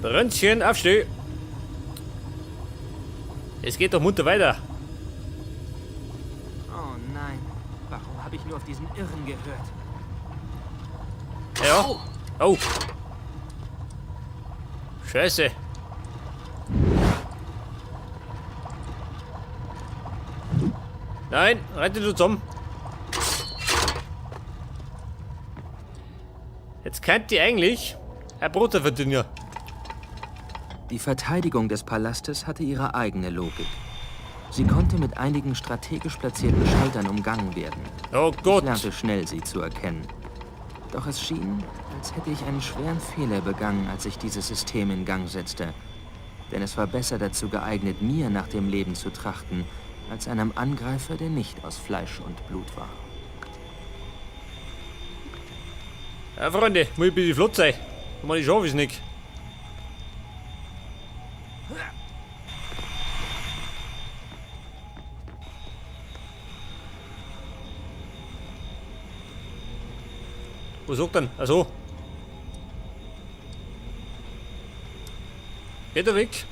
Brönzchen, aufsteh! Es geht doch munter weiter. Oh nein, warum habe ich nur auf diesen Irren gehört? Ja. Oh. Scheiße. Nein, rette du zusammen. Jetzt könnt ihr eigentlich ein Brot verdienen. Die Verteidigung des Palastes hatte ihre eigene Logik. Sie konnte mit einigen strategisch platzierten Schaltern umgangen werden. Oh Gott. Ich lernte schnell, sie zu erkennen. Doch es schien, als hätte ich einen schweren Fehler begangen, als ich dieses System in Gang setzte. Denn es war besser dazu geeignet, mir nach dem Leben zu trachten, als einem Angreifer, der nicht aus Fleisch und Blut war. Ja, Freunde, muss ich ein bisschen flott sein. Ich schaffe es nicht. Wo sagt denn? Achso. Geht er weg?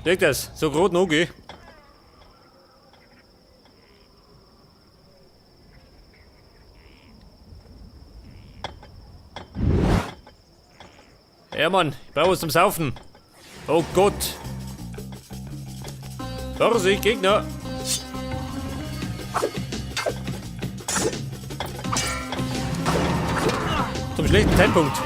Legt das, so grad noch, gell? Ja, Mann, ich brauch was zum Saufen. Oh Gott. Vorsicht, Gegner. Zum schlechten Zeitpunkt.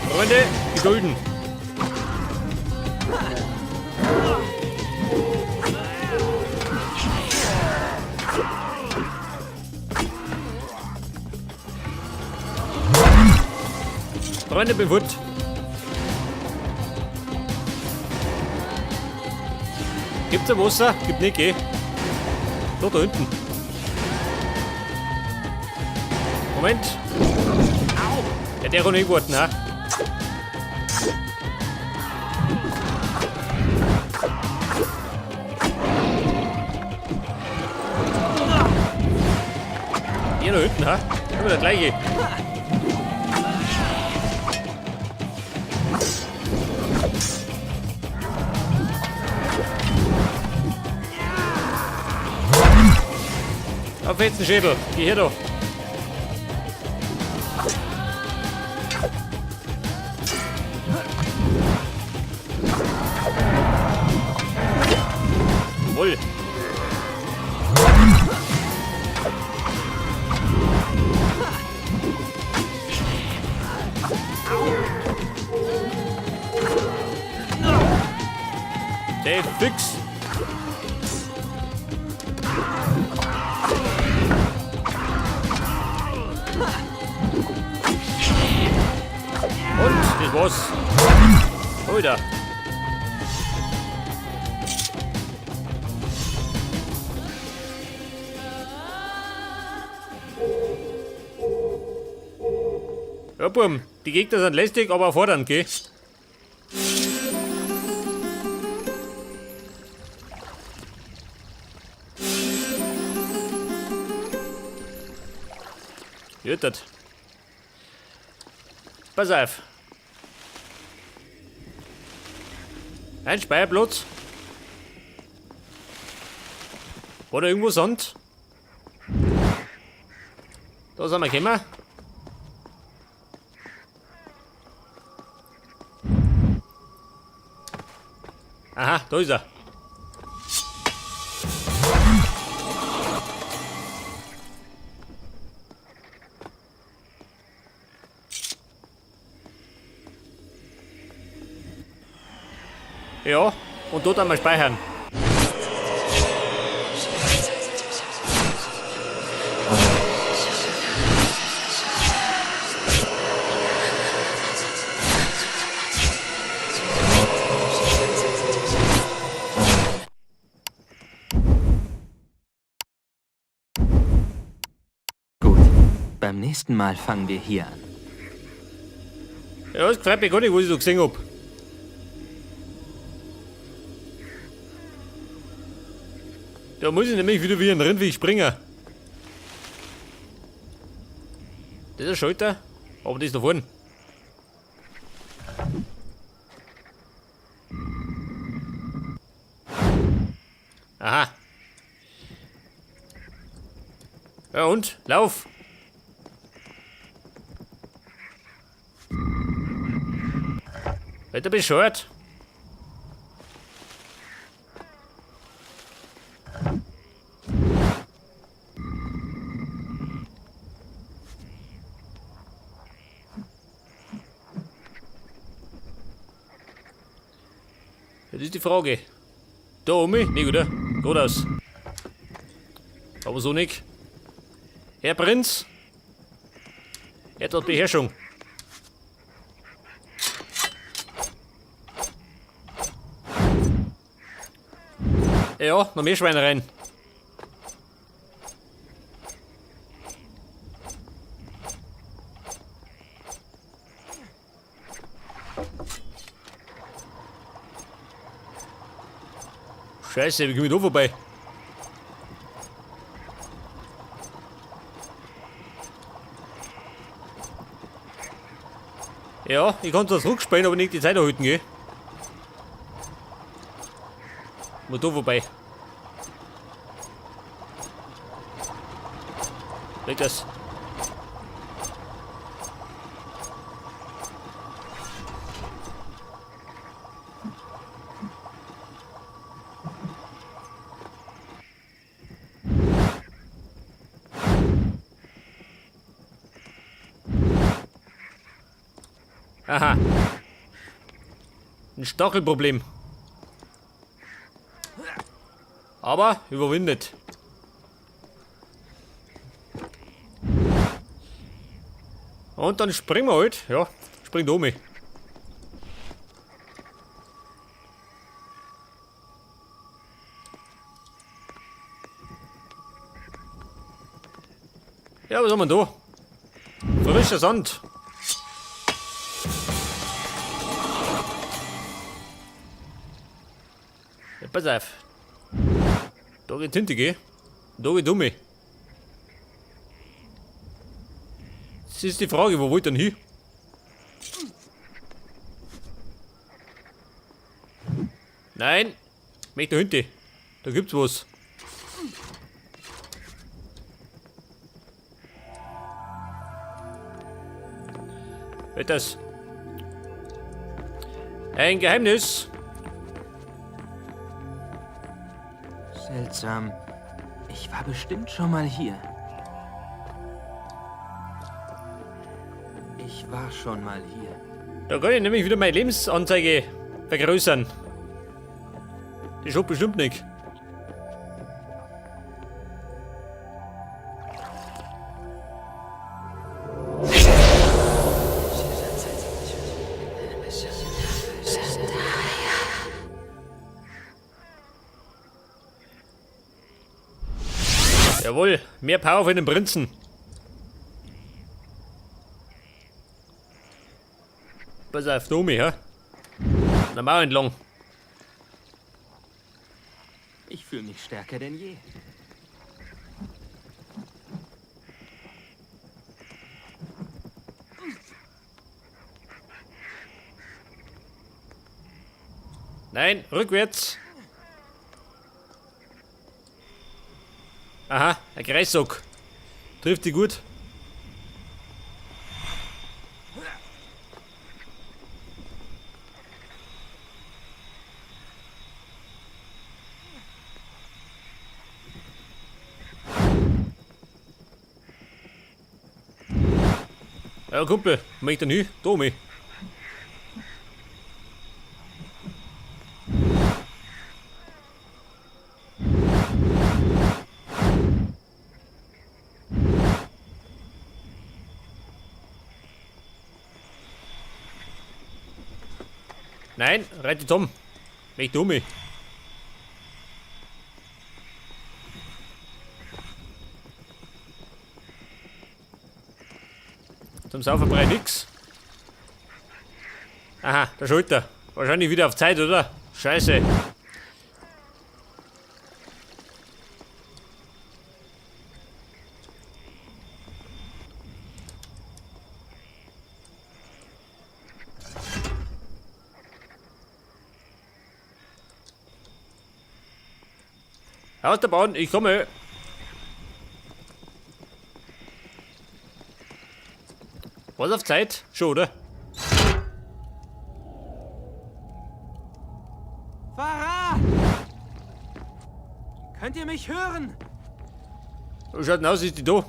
Freunde, gedulden. Freunde, bin fort. Gibt's ein Wasser? Gibt nicht, gell? Da, da hinten. Moment. Ja, der kann nicht warten, ha? Hier da hinten, ha? Immer der gleiche. Auf jetzt den Schädel. Geh her da. Jawohl. Der fix. Und das war's. Alter. Ja, Burm, die Gegner sind lästig, aber fordernd, gell? Jüttert. Pass auf. Ein Speicherplatz. War da irgendwo Sand? Da sind wir gekommen. Aha, da ist er. Ja, und dort einmal speichern. Beim nächsten Mal fangen wir hier an. Ja, das gefällt mir gar nicht, was ich da gesehen hab. Da muss ich nämlich wieder wie ein Rindvieh springen. Das ist ein Schalter, aber das ist da vorne. Aha. Ja und? Lauf! Weiter bescheuert! Das ist die Frage. Da oben? Nee, oder? Gut aus. Aber so nicht. Herr Prinz! Etwas Beherrschung. Ja, noch mehr Schweinereien. Scheiße, wie komme ich da vorbei? Ja, ich kann zwar zurückspielen, aber nicht die Zeit erhalten, gell? Mal da vorbei. Leg das. Aha. Ein Stachelproblem. Aber überwindet. Und dann springen wir halt. Ja, springt um mich. Ja, was haben wir da? Frischer Sand. Ja, pass auf. Da geht's hinter, gell? Da geht's um mich. Das ist die Frage, wo wollt ihr denn hin? Nein! Ich möchte da hinten. Da gibt's was. Was ist das? Ein Geheimnis! Seltsam. Ich war bestimmt schon mal hier. Ich war schon mal hier. Da kann ich nämlich wieder meine Lebensanzeige vergrößern. Die schaut bestimmt nicht. Jawohl, mehr Power für den Prinzen. Pass auf, Domi, hä? Na, Mauer entlang. Ich fühle mich stärker denn je. Nein, rückwärts. Aha, ein Greissack. Trifft die gut. Ja, Kumpel, wo möchte ich denn hin? Da mich. Nein, rette Tom. Möchte um mich. Zum Saufen brauch ich nix. Aha, der Schalter. Wahrscheinlich wieder auf Zeit, oder? Scheiße. Aus der Bahn, ich komme. Was auf Zeit? Schon, oder? Farah! Könnt ihr mich hören? Wie schaut denn aus? Ist die da?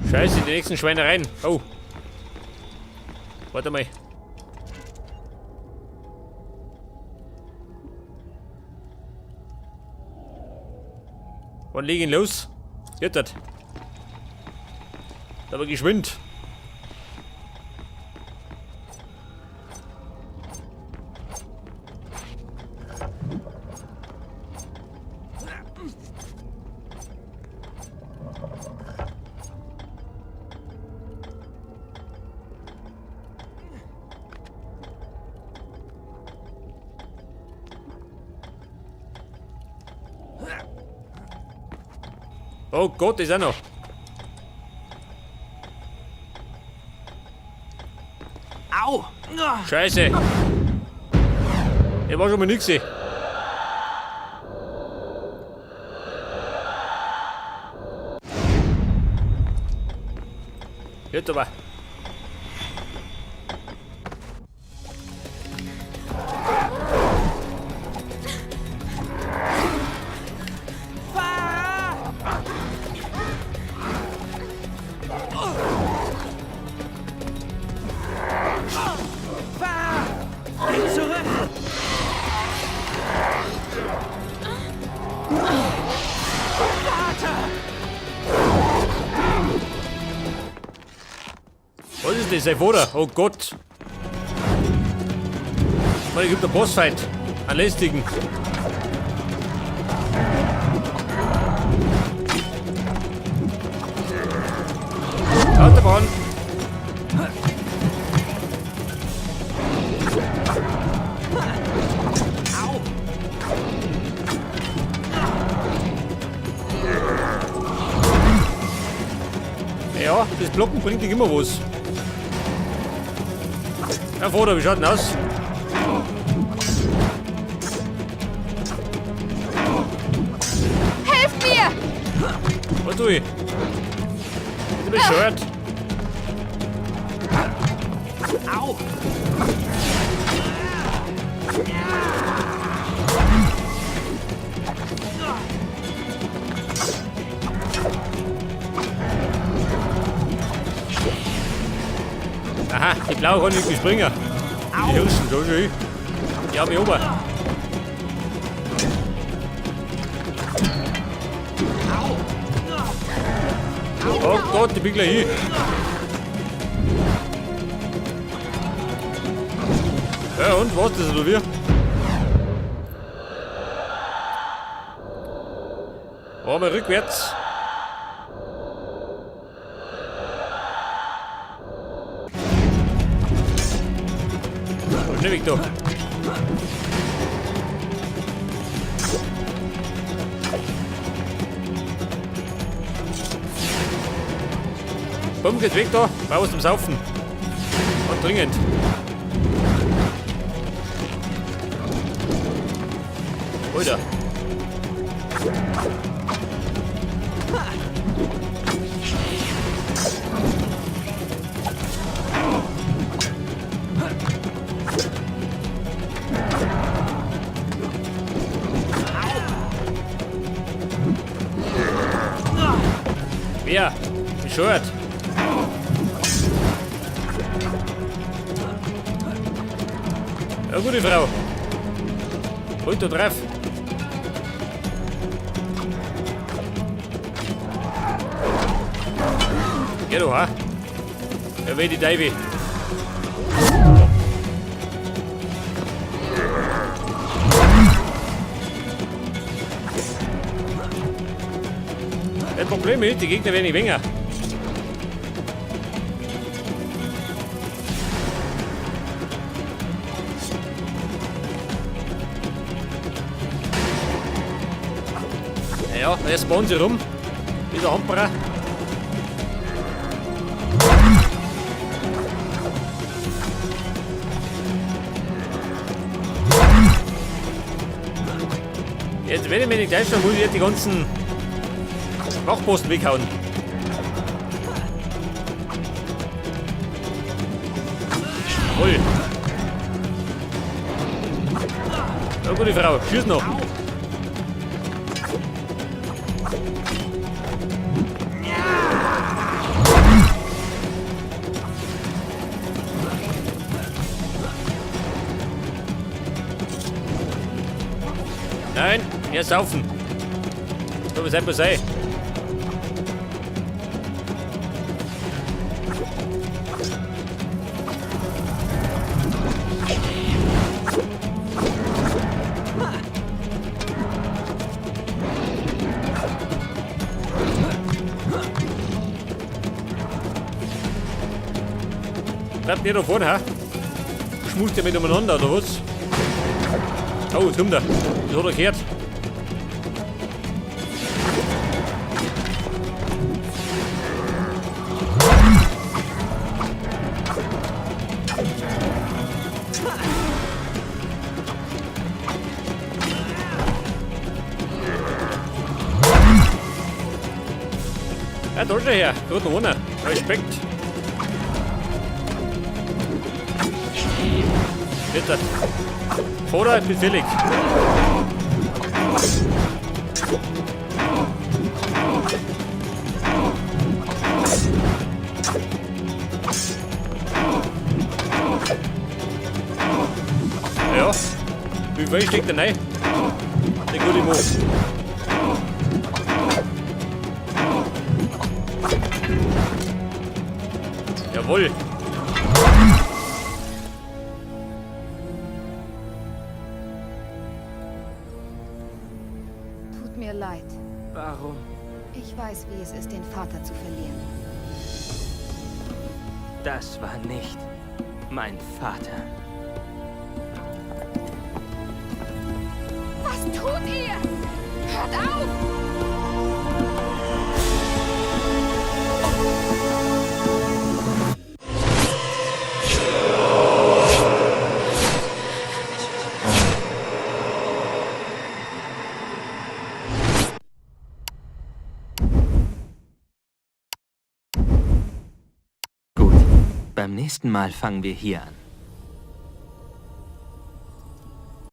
Scheiße, die nächsten Schweinereien. Oh. Warte mal. Wann leg ich ihn los? Jetzt. Das. Aber geschwind. Oh Gott, ist auch noch. Au! Scheiße. Der war schon mal nix. Jetzt aber. Geh zurück! Vater! Was ist das? Sein Vater? Oh Gott. Ich meine, es gibt einen Bossfight. Einen lästigen. Autobahn. Ja, das Blocken bringt dich immer was. Ja, Vater, wie schaut denn aus? Helft mir! Was tue ich? Bist du bescheuert? Au! Aha, die blaue kann nicht springen. Die Hirschen, so schön. Die hab ich oben. Oh Gott, ich bin gleich hier. Ja, und was das oder wie? Einmal rückwärts. Oh, schnell weg da. Komm, geht weg da. Brauch was zum Saufen. Und dringend. Alter. Wer? Bescheuert. Ja, gute Frau. Holt da drauf. Geh doch, ha? Ja, weh die Deivi. Das Problem ist, die Gegner werden nicht weniger. Ja, der spawnt sie rum. Dieser Hamperer. Jetzt, wenn ich mich nicht täusche, muss ich jetzt die ganzen Wachposten weghauen. Jawohl. Na, gute Frau, schieß noch. Nein, mehr saufen. So wie es einfach sei. Bleibt ihr da vorne, hä? Schmust ihr mit umeinander, oder was? Oh, jetzt kommt er. Das hat er gehört. Ja, da ist er her. Da hat noch einer. Respekt. Bitte. Vater, ich bin fällig. Ja, wie viel steckt denn rein? Der gute Mo. Jawohl. Tut mir leid. Warum? Ich weiß, wie es ist, den Vater zu verlieren. Das war nicht mein Vater. Was tut ihr? Hört auf! Gut, beim nächsten Mal fangen wir hier an.